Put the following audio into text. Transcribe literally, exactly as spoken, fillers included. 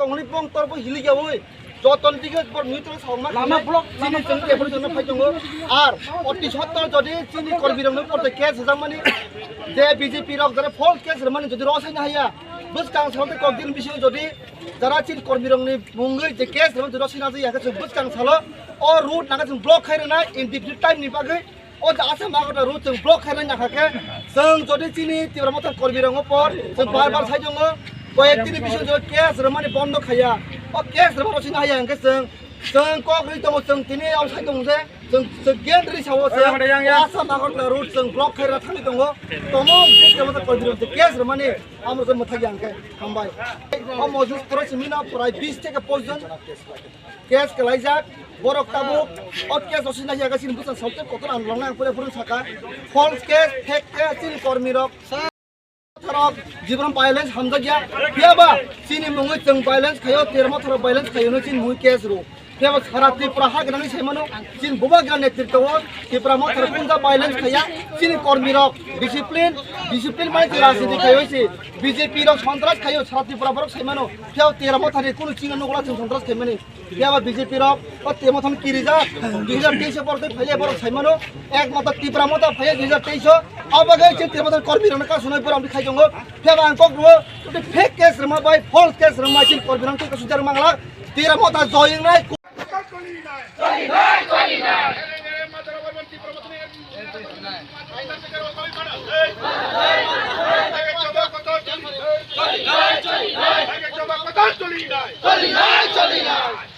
Tongni pong torbo hili yawi. Joton dige bor neutral songma. Lama block, chini lama chwng block. Tebol jona phai tongo. Ar oti sottor jodi chini korbi rokno porte case hwjakmani. Je B J P rok jara false case rwmani jodi rosai na haya. Bwskang salo te kok din bisingo jodi jara chini korbi rokni mungwi je case rwmani jodi rosai na haya khe chwng bwskang salo. O road naga chwng block khai rwnai indefinite time ni bagwi. O jaga se mago da road chwng block khainai nakha khe, chwng jodi chini Tipra Motha korbi rokno por, chwng bar bar sai tongo, koyek dini bisingo case rwmani bondo khaiya. O case rwmani sina haya hwnkhe chwng, chwng kok rwi tongo, chwng tini o sai tongo je, chwng, chwng gate rwi sao se, Asa Mago da road chwng block khaira thangwi tongo, tomo Tipra Motha korbi rok case rwmani amo je mwthagya hwnkhe hambai. O mojus toro simi no prai bis theke pochis jon. Case kalaijak, borok tabuk o case o sina yaga chini bwsa saltwi kotor ang longnai ang pore phuru saka. False case, fake case, chini kormi rok. Thorok jibon violence hamjakya. Phiyaba chini mungwi chwng violence khayo, Tipra Motha rok violence khayo no chini mungwi case ro. Phiyaba sara Tripura ha gwnangwi saimano, chini bubagra netritwo o Tipra Motha rok kunja violence khaya, chini kormi rok discipline, discipline mani chwla sidi khayo si B J P rok sontras khayo sara Tripura borok saimano. Phiyaba Tipra Motha ni kunu chini nukla chwng sontras khaimani. Phiya ba B J P rok o Tipra Motha no kirijak, dui hajar teis o borok tei phaile borok sai mano, ek motha Tipra Motha phaiya dui hajar teis o, abo bagwi chini Tipra Motha ni kormi rok no kasunai borok khai tongo. Phiya ba ang kok rwo, tei fake case rwma bai false case rwma chini kormi rok no kasu jar mangla, Tipra Motha joyeng nai. Choli nai, choli nai.